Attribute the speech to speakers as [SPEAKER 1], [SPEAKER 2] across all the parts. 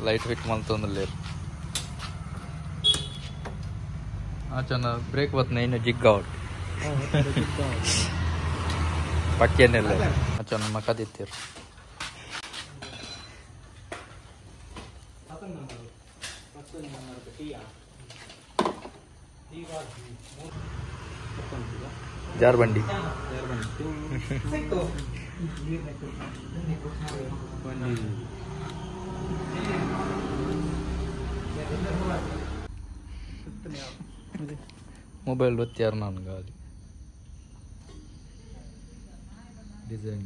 [SPEAKER 1] Light fit ಮಲ್ತೊಂದುಲ್ಲೆರ್ ಆಚನ break ಬತ್ನ ಇನ್ನು ಜಿಗ್ out ಪಕ್ಕಿಯನ್ನೆಲ್ಲ ಆಚನ ಮಕದಿತ್ತೀರ್ ಜಾರ್ಬಂಡಿ mobile ಒತ್ತಿಯಾರ ನಾನು ಗಾಲಿ ಡಿಸೈನ್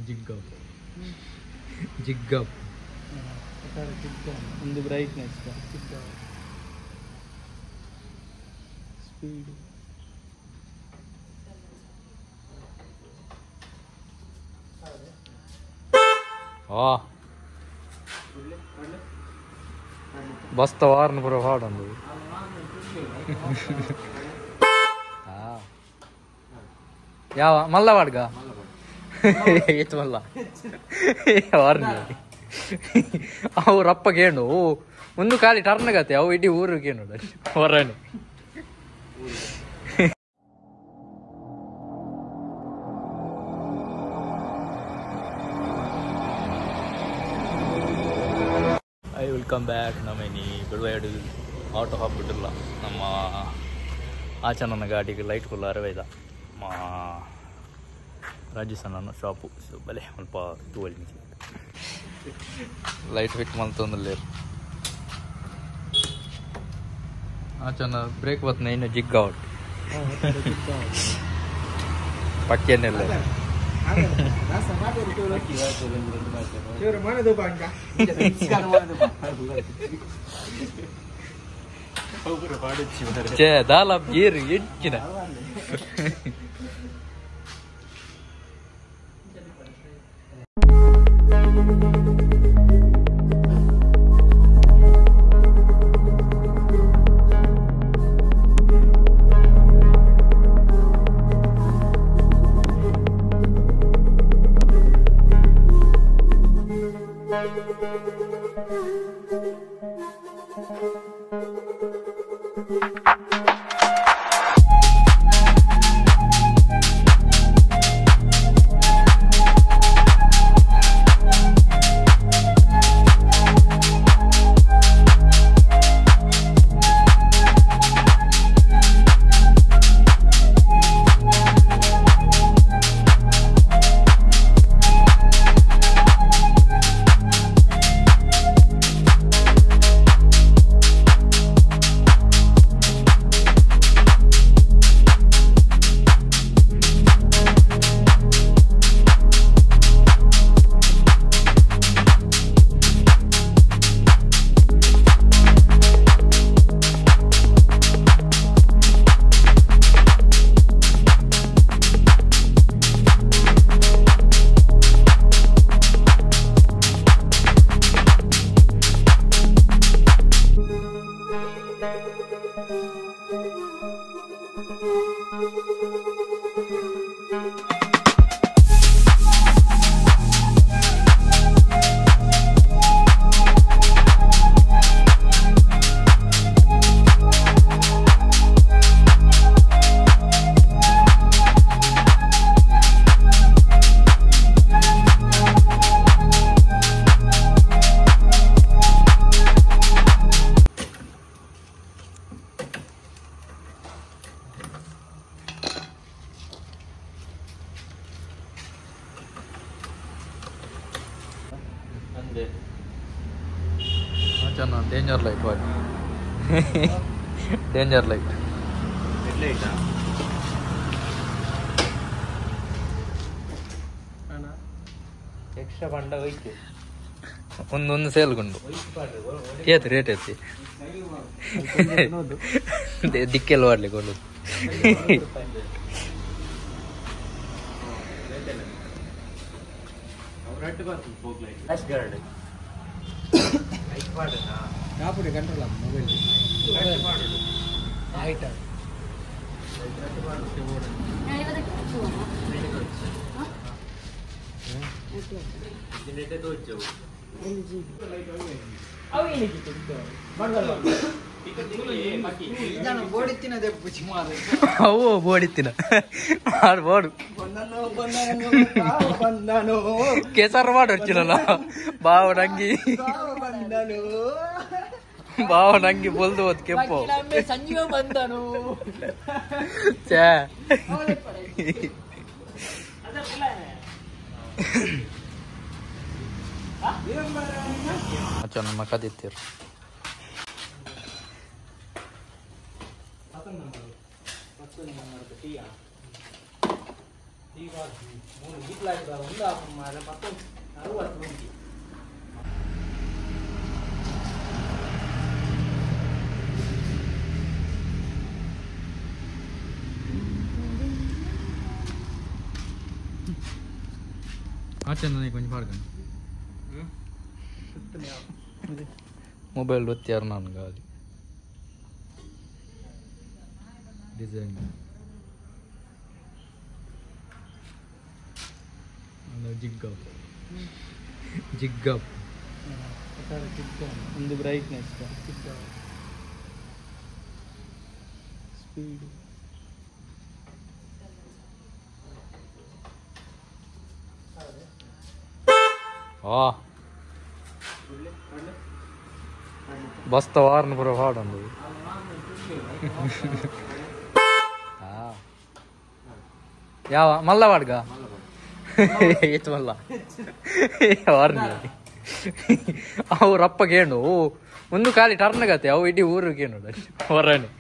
[SPEAKER 1] ಜಿಗ್ಗಪ್ ಜಿಗ್ಗಪ್
[SPEAKER 2] ಒಂದು ಬ್ರೈಟ್ನೆಸ್ ಸ್ಪೀಡ್
[SPEAKER 1] ಆ ಬಸ್ತ ವಾರನ ಪೂರ ಹಾಡೊಂದು ಯಾವ ಮಲ್ಲ ವಾಡ್ಗ ಏತ್ ಮಲ್ಲ ವಾರ್ನ ಅವು ರಪ್ಪಗೇನು ಒಂದು ಖಾಲಿ ಟರ್ನ್ ಗತೆ ಅವು ಇಡೀ ಊರಿಗೆ ನೋಡ ಹೊರಣೆ. I will come back. ನಮ್ಮನಿ ಬಿಡುವಾಡು ಆಟೋ ಹಾಕ್ಬಿಟ್ಟಿಲ್ಲ ನಮ್ಮ ಆಚನನ ಗಾಡಿಗೆ ಲೈಟ್ ಕುಲ್ಲ ಅರವೈದ ಮಾ ರಾಜಸ್ಥಾನ ಶಾಪು. ಸೊ ಬಲೆ ಸ್ವಲ್ಪ ತೂವಲ್ಲಿ ಲೈಟ್ ಫಿಟ್ ಮಲ್ತೊಂದುಲ್ಲೆರ್ ಆಚನ ಬ್ರೇಕ್ ಬತ್ನ ಇನ್ನು ಜಿಗ್ ಔಟ್ ಪಕ್ಕಿಯನ್ನೆಲ್ಲ ಛೇ ದಾಲ ಗೀರ್ ಎಂಚಿನ Danger light what? Danger light.
[SPEAKER 2] Red light ah? Extra ಬಂಡ ಹೋಯ್ತು.
[SPEAKER 1] ಒಂದೊಂದು ಸೇಲ್ ಗುಂಡು. ಏತ್ ರೇಟ್ ಐತಿ? ದಿಕ್ಕೆಲ್ಲ ಮಾಡ್ಲಿಕ್ಕೆ ಒಂದು.
[SPEAKER 2] Control mobile light
[SPEAKER 1] ಅವು ಬೋಡಿತ್ತಿನ ಬೋಡು ಕೇಸರ್ ಮಾಡು వచ్చిನಲ್ಲ ಬಾವ ನಂಗಿ ಬಾವ ನಂಗಿ ಬೊಲ್ದು ಹೋದ್ ಕೆಂಪು
[SPEAKER 3] ಸಂಜೀವ ಬಂದನು
[SPEAKER 1] ಛೇ ಅಚ್ಚ ನಮ್ಮ ಕದಿತ್ತೀರು ಆಚೆ ಕೊಂಚ ಪಾಡ್ಕೊಂಡು ಮೊಬೈಲ್ ಒತ್ತಿಯಾರ ನಾನು ಗಾಲಿ ಡಿಸೈನ್ ಜಿಗ್ಗಪ್ ಜಿಗ್ಗಪ್
[SPEAKER 2] ಒಂದು ಬ್ರೈಟ್ನೆಸ್ ಸ್ಪೀಡ್
[SPEAKER 1] ಬಸ್ತ ವಾರನ ಪೂರ ಹಾಡೊಂದು ಯಾವ ಮಲ್ಲ ವಾಡ್ಗ ಏತ್ ಮಲ್ಲ ವಾರ್ನಿ ಅವ್ರ ಅಪ್ಪಗೇನು ಒಂದು ಖಾಲಿ ಟರ್ನ್ ಗತೆ ಅವು ಇಡೀ ಊರಿಗೆ ಹೊರಣೆ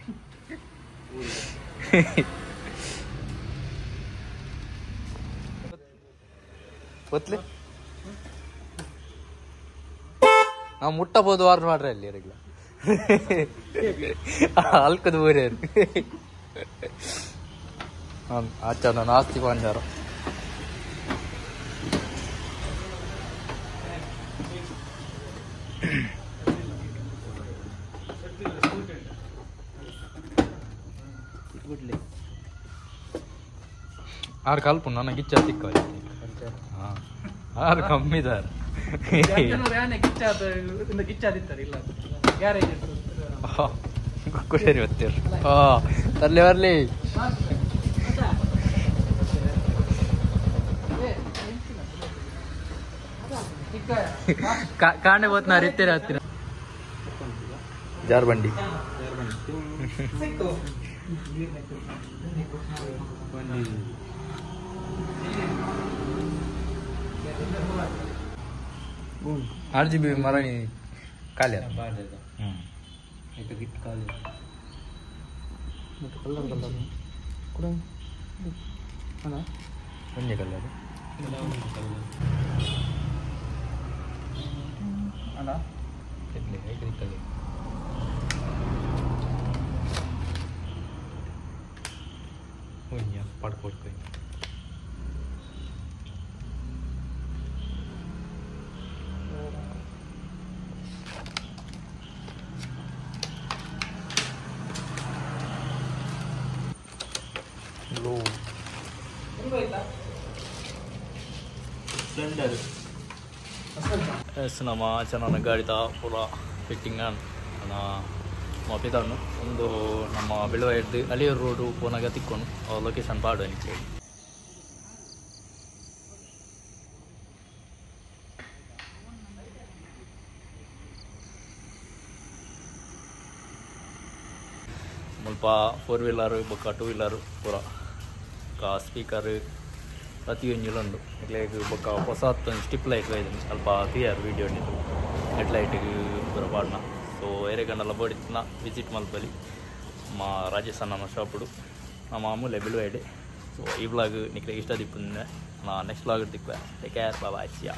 [SPEAKER 1] ಗೊತ್ತಲೆ ನಾವು ಮುಟ್ಟಬಹುದು ವಾರ ಮಾಡ್ರೆ ಅಲ್ಲಿ ಇರಲ್ಲ ಅಲ್ಕದ ಊರೇ ಆಚೆ ನಾನು ಆಸ್ತಿ ಪಾಂಜಾರ ಆರು ಕಲ್ಪ ನನ್ನ ಗಿಚ್ಚ ತಿಕ್ಕ ಆರು ಕಮ್ಮಿದಾರೆ ಕುಡೇರಿ ಬರ್ತೀರಿ ತರ್ಲಿ ಬರ್ಲಿ ಕಾಣೆ ಹೋತ್ ನಾ ರೀತಿ ಹತ್ತಿರ ಜಾರ್ಬಂಡಿ ಆರ್ ಜಿ ಬಿ ಮರಣಿ ಖಾಲಿ ಒಂದೇ ಕಲರ್ ಪಡ್ಕೊಡ್ಕೊ ಎಸ್ ನಮ್ಮ ಚೆನ್ನಾಗಿ ಗಾಡಿದ ಪೂರ ಫಿಟ್ಟಿಂಗ್ ಪಿತಾನು ಒಂದು ನಮ್ಮ ಬೆಳುವ ಹಿಡ್ದು ಅಲಿಯೂರು ರೋಡು ಪೋನಾಗ ತಿಕ್ಕೊಂಡು ಲೊಕೇಶನ್ ಪಾಡು ಅನಿಕೆ ಮುಲ್ಪ ಫೋರ್ ವೀಲರ್ ಬೊಕ್ಕ ಟೂ ವೀಲರ್ ಪೂರ ಸ್ಪೀಕರ್ ಪ್ರತಿಯೊಂಜಿಲ ಉಂಡು ಇಕ್ಲೆಗ್ ಬೊಕ್ಕ ಹೊಸ ಸ್ಟಿಪ್ ಲೈಟ್ ಬೈದನು ಸ್ವಲ್ಪ ಕ್ಲಿಯರ್ ವೀಡಿಯೋ ಉಂಡಿತು ಹೆಡ್ ಲೈಟ್ಗೆ ಪೂರ ಪಾಡ್ನ ಸೊ ಏರೆಗಂಡಲ ಬೋಡಿತ್ತಿನ ವಿಸಿಟ್ ಮಲ್ಪಲಿ ನಮ್ಮ ರಾಜೇಶ್ ಅಣ್ಣನ ಶಾಪುಡು ನಮ್ಮ ಮಾಮೂಲೆ ಬಿಳುವೈಡೆ. ಸೊ ಈ ವ್ಲಾಗ್ ನಿಕ್ಲೆಗ್ ಇಷ್ಟ ದಿಪ್ಪುಂದೆ ನಾ ನೆಕ್ಸ್ಟ್ ವ್ಲಾಗ್ ತಿಕ್ವೆ. ಟೇಕ್ ಕೇರ್, ಬಾಯ್, ಸಿಯಾ.